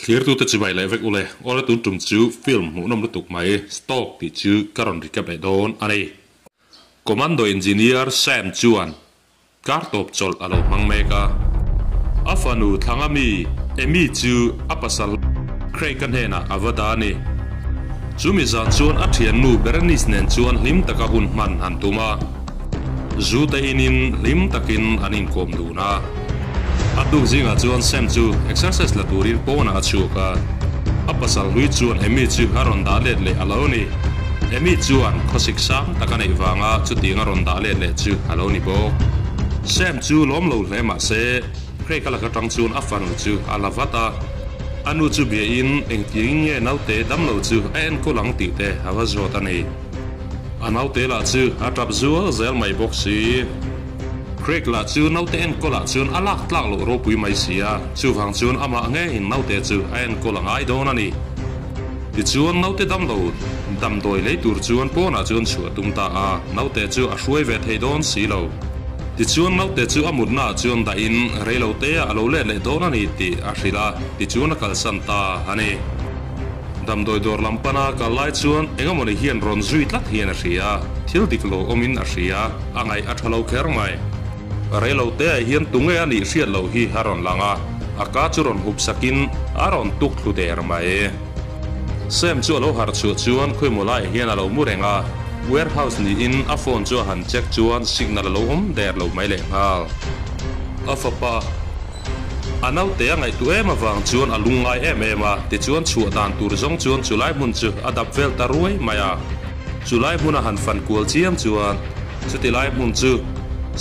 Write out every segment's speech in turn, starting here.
Thlirtute chibai leh vek ule, awle tun tum chu film hmuhnawm lutuk mai Stalk tih chu ka rawn recap leh dawn a ni. Commando Engineer Sam chuan kar tawp chawlh a lo hmang mek a, a fanu Thlanga mi Amy chu a pasal Craig-a hnenah a va dah a ni. Chumi zan chuan a thiannu Berenice nen chuan hlim taka hun hman an tum a. Zu te inin hlim takin an inkawm dun a. A tuk zingah chuan Sam chu exercise la turin pawnah a chhuak a. A pasal hlui chuan Amy chu a rawn dah let leh a lo ni. Amy chuan khawsik sang tak a neih vanga chutiang a rawn dah let leh chu a lo ni bawk. Sam chu lawm lo hle mah se, Craig a lak atang chuan a fanu chu a la vat a. A nu chu biain engtiangin nge naute damlo chu a enkawl ang tih te a va zawt a ni. A naute lah chu a tap zual zel mai bawk si. Craig lah chu naute enkawl ah chuan a lak tlak loh ropui mai si a, chuvang chuan amah ngeiin naute chu a enkawl a ngai dawn a ni. Tichuan naute damlo damdawi lei tur chuan pawnah chuan chhuah a tum ta a, naute chu a hruai ve thei dawn si lo. Tichuan naute chu a mutna ah chuan dahin reilote ah a lo let leh dawn a ni tih a hrilh a, tichuan a kalsan ta a ni. Damdawi dawr lam pana kal lai chuan engemawni hian rawn zui tlat hian a hria, thil dik lo awmin a hria, a ngaih a tha lo kher mai. Reilo te ah hian tunge a nih hriat loh hi a rawn lang a, a ka chu rawn hup sakin a rawn tuk thlu der mai. Sam chu a lo harh chhuah chuan khawimaw laiah hian a lo mu reng a, warehouse niin a phone chu a han check chuan signal a lo awm der lo mai lehnghal. A fapa. A naute a ngaihtuah em avang chuan a lungngai em em a, tichuan chhuah dan tur zawng chuan chulai hmun chu a dap vel ta ruai mai a. Chulai hmuna han fan kual chiam chuan chuti lai hmun chu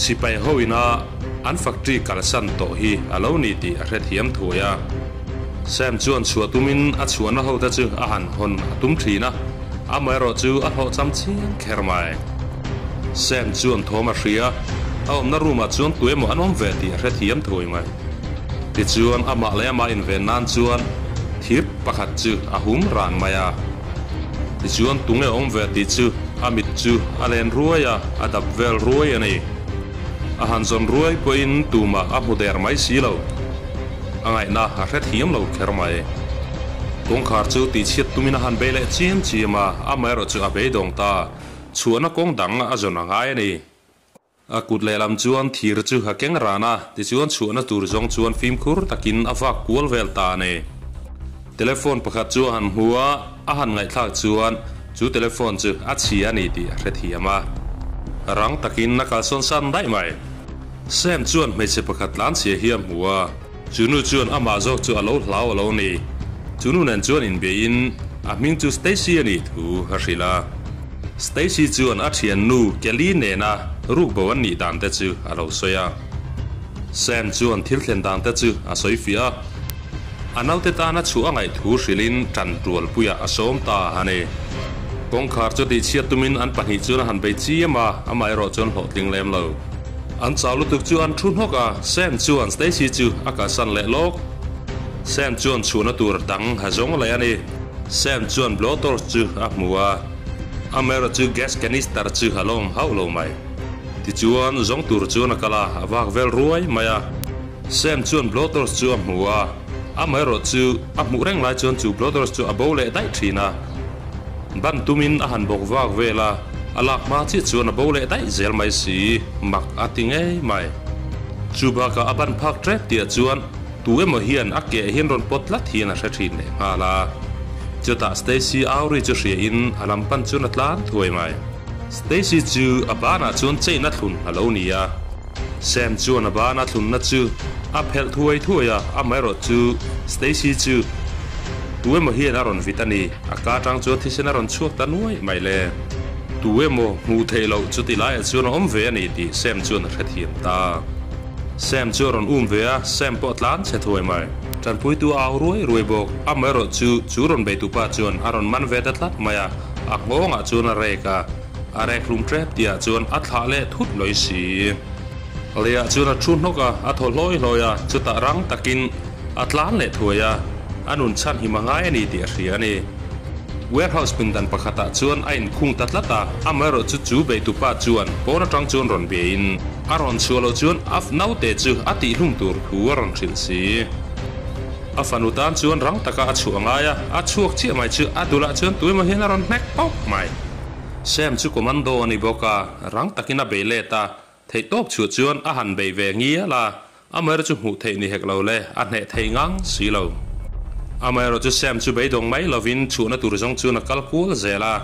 sipai ho ina an factory kalsan tawh hi a lo ni tih a hrethiam thuai a. Sam chuan chhuah tumin a chhuahna hote chu a han hawn a tum thin a, amaherawh chu a hlawhcham chiang kher mai. Sam chuan thawm a hria, a awmna room ah chuan tu emaw an awm ve tih a hrethiam thui mai. Tichuan amah leh amah inven nan chuan thir pakhat chu a hum ran mai a. Tichuan tunge awm ve tih chu a mit chu a len ruai a, a dap vel ruai a ni. A han zawn ruai pawhin tumah a hmu der mai si lo. A ngaihna a hrethiam lo kher mai. Kawngkhar chu tihchhiat tumin a han bei leh chiam chiam a, amaherawh chu a beidawng ta. Chhuahna kawng dang a zawn a ngai a ni. A kut lehlam chuan thir chu a keng ran a, tichuan chhuahna tur zawng chuan fimkhur takin a vak kual vel ta a ni. Telephone pakhat chu a han hmu a, a han ngaihthlak chuan chu telephone chu a chhia a ni tih a hrethiam a. Rang takin a kalsawn san daih mai. Sam chuan hmeichhe pakhat tlanchhia hi a hmu a, chu nu chuan amah zawk chu a lo hlau a lo ni. Chu nu nen chuan inbeiin a hming chu Stacy a nih thu a hrilh a. Stacy chuan a thiannu Kelly nena rukbo an nih dan te chu a lo sawi a. Sam chuan thil thlen dan te chu a sawi fiah a. A naute tana chhuah a ngaih thu hrilhin tan tualpuiah a sawm ta a ni. Kawngkhar chu tihchhiat tumin an pahnih chuan a han bei chiam a, amaherawh chuan hlawhtling lem lo. An chau lutuk chu an thu hnawk a, Sam chuan Stacy chu a kalsan leh lawk. Sam chuan chhuahna tur dang a zawng leh a ni. Sam chuan blowtorch chu a hmu a, amaherawh chu gas canister chu a lawm hauh lo mai. Tichuan zawng tur chuan a kal a, a vak vel ruai mai a. Sam chuan blowtorch chu a hmu a, amaherawh chu a hmuh reng lai chuan chu blowtorch chu a bo leh daih thin a. Ban tumin a han bawk vak vel a, a lak hma chiah chuan a bo leh daih zel mai si, mak a ti ngei mai. Chu bakah a ban phak tep tihah chuan tu emaw hian a keh hian rawn pawt tlat hian a hre thin leh nghal a. Chutah Stacy Auri chu hriain a lam pan chuan a tlan thuai mai. Stacy chu a banah chuan chain a thlun a lo ni a. Sam chuan a bana thlunna chu a phelh thuai thuai a, amaherawh chu Stacy chu tu emaw hian a rawn vit a ni, a ka atang chuan thisen a rawn chhuak ta nuai mai le. Tu emaw hmuh theih loh chuti laiah chuan a awm ve a ni tih Sam chuan a hrethiam ta. Sam chu a rawn um ve a, Sam pawh a tlan chhe thuai mai. Tanpuitu a au ruai ruai bawk, amaherawh chu chu rawn beitupa chuan a rawn man ve ta tlat mai a, a nghawngah chuan a rek a. A rek hlum tep tihah chuan a thlah leh thut lawi si. Leiah chuan a thu hnawk a, a thaw hlawi hlawi a, chutah rang takin a tlan leh thuai a, a nun chhan him a ngai a ni tih a hria a ni. Warehouse pindan pakhatah chuan a inkhung ta tlat a, amaherawh chu chu beitupa chuan pawn atang chuan rawn biain a rawn chhuah loh chuan a naute chu a tihhlum tur thu a rawn hrilh si. A fanu tan chuan rang taka a chhuah a ngai a, a chhuak chiah mai chu a dulah chuan tuemaw hian a rawn hnek pawp mai. Sam chu commando a ni bawk a, rang takin a bei let a, theihtawp chhuah chuan a han bei ve ngial a, Amaherawhchu hmuh theih ni hek lo le, a hneh thei ngang si lo. Amaherawhchu Sam chu beidawng mai lovin chhuahna tur zawng chuan a kal kual zel a.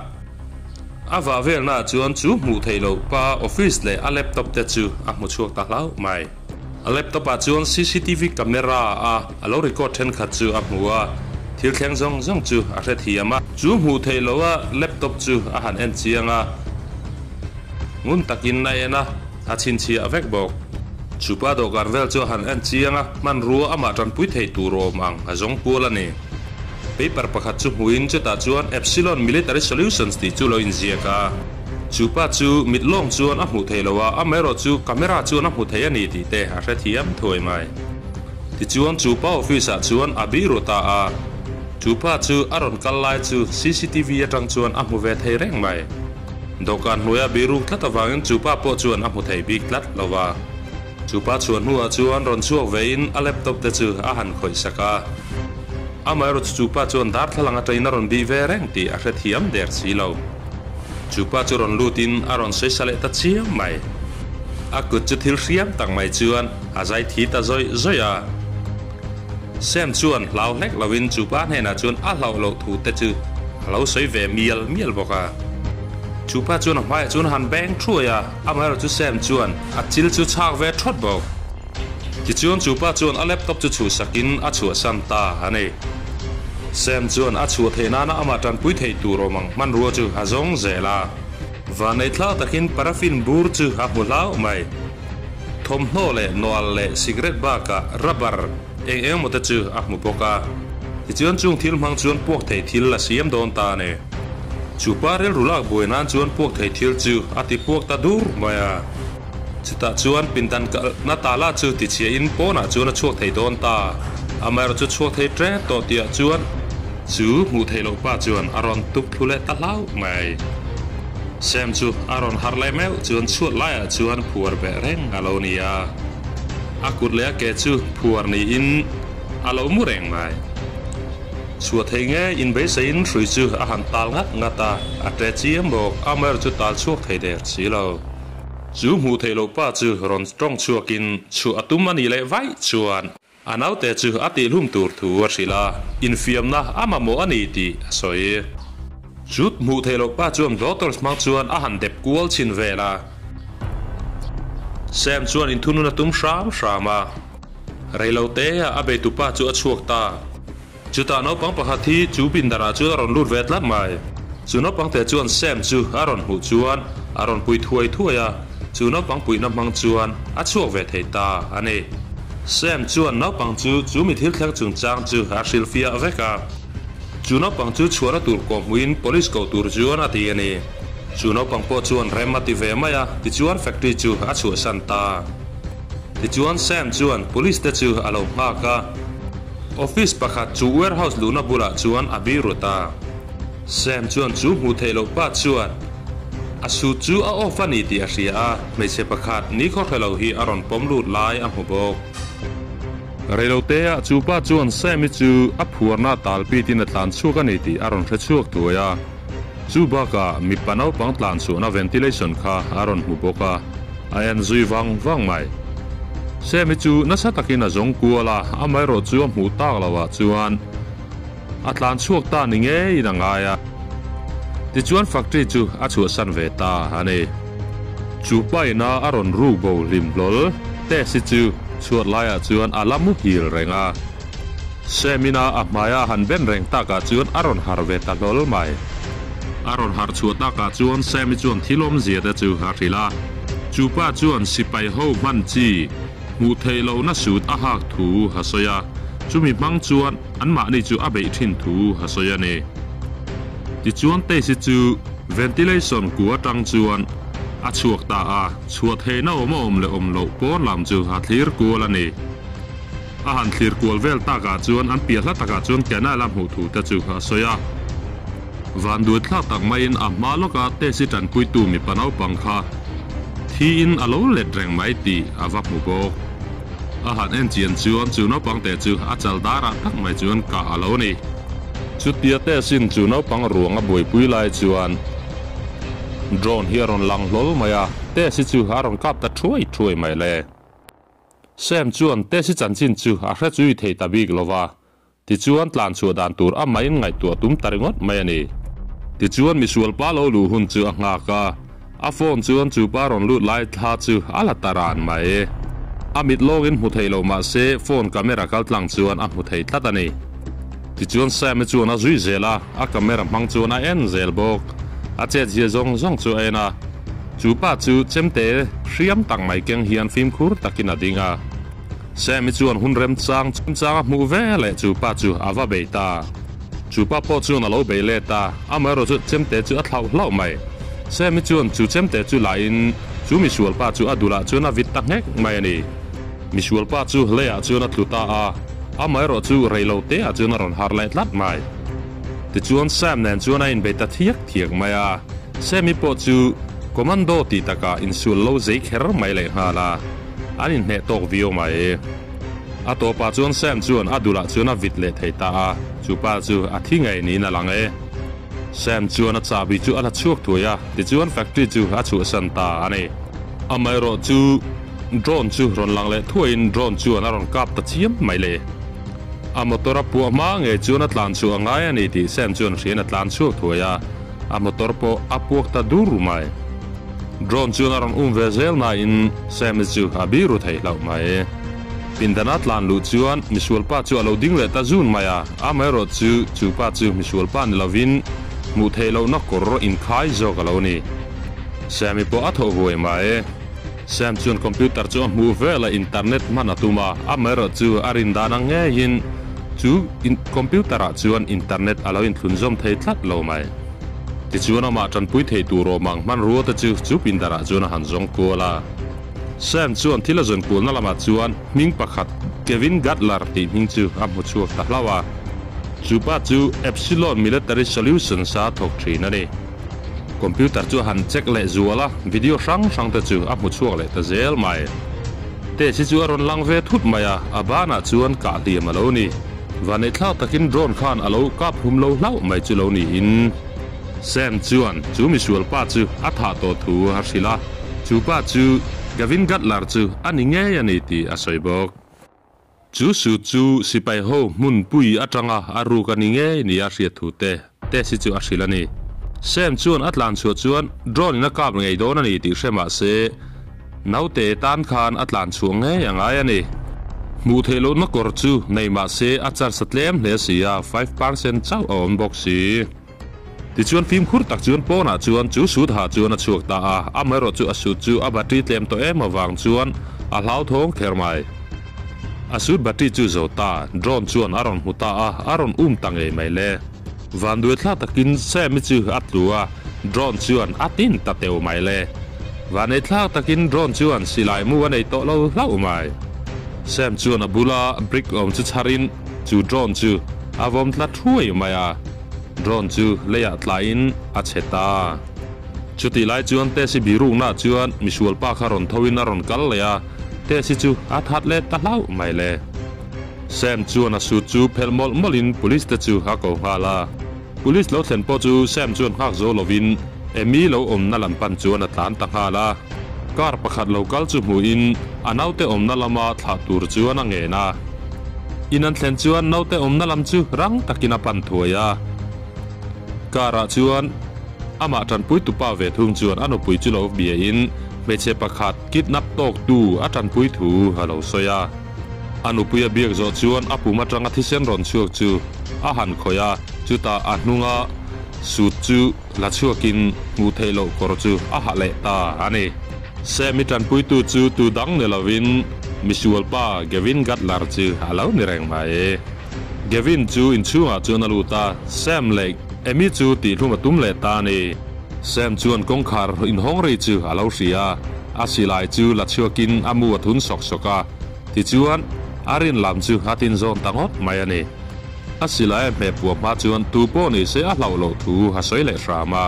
A vah velnaah chuan chu hmuh theih loh pa office leh a laptop te chu a hmu chhuak ta hlauh mai. A laptop ah chuan cctv camera a a lo record thenkhat chu a hmu a, thil thleng zawng zawng chu a hrethiam a. Chu hmuh theih loh a laptop chu a han en chiang a, ngun takin a en a. A chhinchhiah vek bawk. Chupa dawhkan vel chu a han en chiang a, hmanrua amah tanpui thei tur awm ang a zawng kual a ni. Paper pakhat chu hmuin chutah chuan Epsilon Military Solutions tih chu lo inziak a. Chupa chu mit lawng chuan a hmuh thei lo a, amaherawh chu camera chuan a hmu thei a ni tih te a hrethiam thuai mai. Tichuan chupa office ah chuan a biru ta a. Chupa chu a rawn kal lai chu cctv atang chuan a hmu ve thei reng mai. Dawhkan hnuaia biruk tlat avangin chu pa pawh chuan a hmu thei bik tlat lo va. Chu pa chhuah hnuah chuan rawn chhuak vein a laptop te chu a han khawih sak a. Amaherawhchu chu pa chuan darthlalang atangin a rawn bih ve reng tih a hrethiam der si lo. Chu pa chu rawn lutin a rawn sawi sa leh ta chiam mai. A kut chu thil hriam tak mai chuan a zai thi ta zawih zawih a. Sam chuan hlau hlek lovin chu pa hnenah chuan a hlauh loh thu te chu a lo sawi ve mial mial bawk a. Chu pa chuan a hmaiah chuan a han beng thuai a, amaherawh chu Sam chuan a chil chu chhak ve thawt bawk. Tichuan chu pa chuan a laptop chu chhuhsakin a chhuahsan ta a ni. Sam chuan a chhuah theih nana amah tanpui theih tur awm ang hmanrua chu a zawng zel a. Vanei thlak takin paraffin bur chu a hmu hlauh mai. Thawmhnaw leh nawal leh cigarette bakah rubber eng eng emaw te chu a hmu bawk a. Tichuan chung thil hmang chuan puak thei thil a siam dawn ta a ni. Chu pa rilru lak buai nan chuan puak thei thil chu a ti puak ta dur mai a. Chutah chuan pindan kalhna tala chu tichhiahin pawnah chuan a chhuak thei dawn ta. Amaherawhchu chhuak thei tep tawh tihah chuan chu hmuh theih loh pa chuan a rawn tuk thlu leh ta hlauh mai. Sam chu a rawn harh leh meuh chuan chhuat laiah chuan phuar beh reng a lo ni a. A kut leh a ke chu phuar niin a lo mu reng mai. Chhuah thei nge inbeiseiin hrui chu a han tal ngat ngat a, a ṭe chiam bawk, amaherawh chu tal chhuak thei der si lo. Chu hmuh theih loh pa chu rawn tawng chhuakin chhuah a tum a nih leh vaih chuan a naute chu a tihhlum tur thu a hrilh a, infiamna a mamawh a ni tih a sawi. Chu hmuh theih loh pa chuan Blotors hmang chuan a han dep kual chhin vel a. Sam chuan inthunun a tum hram hram a. Reilote ah a beitupa chu a chhuak ta. Chutah naupang pakhat hi chu pindanah chuan a rawn lut ve tlat mai. Chu naupang te chuan Sam chu a rawn hmuh chuan a rawn pui thuai thuai a, chu naupang puihna hmang chuan a chhuak ve thei ta a ni. Sam chuan naupang chu chu mi thil thleng chungchang chu a hrilhfiah vek a. Chu naupang chu chhuahna tur kawhhmuhin police koh tur chuan a ti a ni. Chu naupang pawh chuan rem a ti ve mai a, tichuan factory chu a chhuahsan ta. Tichuan Sam chuan police te chu a lo nghak a. Office pakhat chu warehouse luhna bulah chuan a bi rut a. Sam chuan chu hmuh theih loh pa chuan a suit chu a off a ni tih a hria a, hmeichhe pakhat nikhaw hre lo hi a rawn pawm lut lai a hmu bawk. Reilote ah chu pa chuan Sam-i chu a phuarna tal pitin a tlan chhuak a ni tih a rawn hre chhuak thuai a. Chu bakah mipa naupang tlan chhuahna ventilation kha a rawn hmu bawk a, a en zui vang vang mai. Sammy chu nasa takin a zawng kual a, amaherawh chu a hmuh tak loh ah chuan a tlan chhuak ta ni ngeiin a ngai a. Tichuan factory chu a chhuahsan ve ta a ni. Chu pa ina a rawn ruk bo hlim hlawl Tess-i chu chhuat laiah chuan a la muhil reng a. Sam-ina a hmaia han ben reng takah chuan a rawn harh ve ta hlawl mai. A rawn harh chhuah takah chuan Sam-i chuan thil awmzia te chu a hrilh a. Chu pa chuan sipai ho hman chi hmuh theih lohna suit a hak thu a sawi a, chumi hmang chuan anmahni chu a beih thin thu a sawi a ni. Tichuan Tess-i chu ventilation kua atang chuan a chhuak ta a, chhuah theihna awm a awm leh awm loh pawn lam chu a thlir kual a ni. A han thlir kual vel takah chuan an piah hla takah chuan canal a hmuh thu te chu a sawi a. Van duai thlak tak maiin a hma lawka Tesi tanpuitu mipa naupang kha thiin a lo let reng mai tih a va hmu bawk. A han en chian chuan chu naupang te chu a chal darah tak mai chuan kah a lo ni. Chutia Tessin chu naupang ruang a buaipui lai chuan drone hi a rawn lang hlawl mai a, Tess-i chu a rawn kap ta thuai thuai mai le. Sam chuan Tess-i chanchin chu a hre chui thei ta bik lo va, Tichuan tlan chhuah dan tur a main ngaihtuah tum ta ringawt mai a ni. Tichuan misual pa lo luh hun chu a nghak a, a phone chuan chu pa rawn lut lai thla chu a la ta ran mai. A mit lawngin hmu thei lo mah se phone camera kal tlang chuan a hmu thei tlat a ni. Tichuan Sam-i chuan a zui zel a, a camera hmang chuan a en zel bawk. A chet zia zawng zawng chu a en a, chu pa chu chemte hriam tak mai keng hian fimkhur takin a ding a. Sammy chuan hun remchang chang a hmuh ve leh chu pa chu a va bei ta. Chu pa pawh chuan a lo bei let a, amaherawh chu chemte chu a thlauh hlauh mai. Sammy chuan chu chemte chu lahin chu misual pa chu a dulah chuan a vit ta nghek mai a ni. Misual pa chu leiah chuan a tlu ta a, amaherawh chu rei lo te ah chuan a rawn har leh tlat mai. Tichuan Sam nen chuan a inbei ta thiak thiak mai a, Sammy pawh chu commando tih takah insual lo zei kher mai lehnghal a. An inhneh tawk viau mai. A tawpah chuan Sam chuan a dulah chuan a vit leh thei ta a, chu pa chu a thi ngei niin a lang e. Sam chuan a chahbi chu a la chhuak thuai a, tichuan factory chu a chhuahsan ta a ni. Amaherawh chu drone chu rawn lang leh thuaiin drone chuan a rawn kap ta chiam mai le. A motor a puah hma ngei chuan a tlan chhuah a ngai a ni tih Sam chuan hriain a tlan chhuak thuai a, a motor pawh a puak ta dur mai. Drone chuan a rawn um ve zel nain Sammy chu a biru thei hlauh mai. Pindana tlan luh chuan misualpa chu a lo ding leh ta zun mai a, amaherawh chu chu pa chu misualpa ni lovin hmuh theih lohna kawr inkhai zawk a lo ni. Sammy pawh a thaw huai mai. Sam chuan computer chu a hmuh vel a, internet hman a tum a, amaherawh chu a rin dan ang ngeiin chu computer ah chuan internet a lo inthlunzawm thei tlat lo mai. Tichuan amah tanpui thei tur awm ang hmanrua te chu chu pindarah chuan a han zawng kual a. Sam chuan thil a zawn kualna lamah chuan hming pakhat Kevin Gatler tih hming chu a hmu chhuak ta hlauh a. Chu pa chu Epsilon Military Solutions a thawk thin a ni. Computer chu a han check leh zual a, video hrang hrang te chu a hmu chhuak leh ta zel mai. Tess hi chu a rawn lang ve thut mai a, a banah chuan kah hliam a lo ni. Vaneihthlak takin drone khan a lo kap hlum lo hlauh mai chu lo niin Sam chuan chu misual pa chu a thah tawh thu a hrilh a, chu pa chu Gavin Gatler chu a ni ngei a ni tih a sawi bawk. Chu suit chu sipai ho hmun pui atanga a ruk a ni ngei ni a hriat thu te test hi chu a hrilh a ni. Sam chuan a tlan chhuah chuan drone in a kap ngei dawn a ni tih hre mah se, Naute tan khan a tlan chhuah ngei a ngai a ni. Hmuh theih lohna kawr chu nei mah se a charge a tlem hle si a, 5% chauh a awm bawk si. Tichuan fimkhur tak chuan pawnah chuan chu suit ha chuan a chhuak ta a, amaherawh chu a suit chu a battery tlem tawh em avang chuan a hlauthawng kher mai. A suit battery chu zo ta, drone chuan a rawn hmu ta a, a rawn um ta ngei mai le. Vanduai thlak takin Sammy chu a tlu a, drone chuan a tin ta teu mai le. Vanei thlak takin drone chuan silai mu a nei tawh lo hlauh mai. Sam chuan a bula brick awm chu chharin chu drone chu a vawm tla thuai mai a, drone chu leiah tlaiin a che ta. Chutih lai chuan Tess-i biruknaah chuan misual pa kha rawn thoin a rawn kal leh a, Tess-i chu a that let ta hlauh mai le. Sam chuan a suit chu phelh mawlh mawlhin police te chu a ko nghal a. Police lo thlen pawh chu Sam chuan nghak zo lovin Amy lo awmna lam pan chuan a tlan ta nghal a. Car pakhat lo kal chu hmuhin a naute awmna lama thlah tur chuan a ngen a. In an thlen chuan naute awmna lam chu rang takin a pan thuai a. Car ah chuan amah tanpui tupa ve thung chuan a nupui chu lo biain hmeichhe pakhat kidnap tawktu a tanpui thu a lo sawi a. A nupui a biak zawh chuan a pum atanga thisen rawn chhuak chu a han khawih a, chutah a hnunga sut chu la chhuakin hmuh theih loh kawr chu a ha leh ta a ni. Sammy tanpuitu chu tu dang ni lovin misual pa Gavin Gatler chu a lo ni reng mai. Gavin chu inchhungah chuan a lut a, Sam leh Amy chu tihhlum a tum leh ta a ni. Sam chuan kawngkhar inhawng ri chu a lo hria a. A silai chu la chhuakin a mu a thun sawk sawk a, tichuan a rin lam chu a tin zawn ta ngawt mai a ni. A silai a hmeh puah hma chuan tu pawh ni se a hlauh loh thu a sawi leh hram a.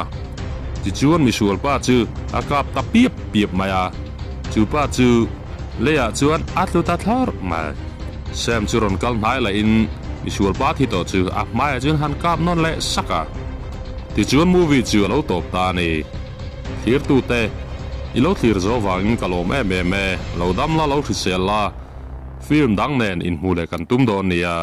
Tichuan misual pa chu a kap ta piap piap mai a, chu pa chu. Leiah chuan a tlu ta thlawrh mai. Sam chu rawn kal hnai lahin misual pa thi tawh chu a hmaiah chuan han kap nawn leh sak a. Tichuan movie chu a lo tawp ta a ni. Thlirtute, i lo thlir zo vangin ka lawm em em e, lo dam la lo hrisel la, film dang nen inhmu leh kan tum dawn nia.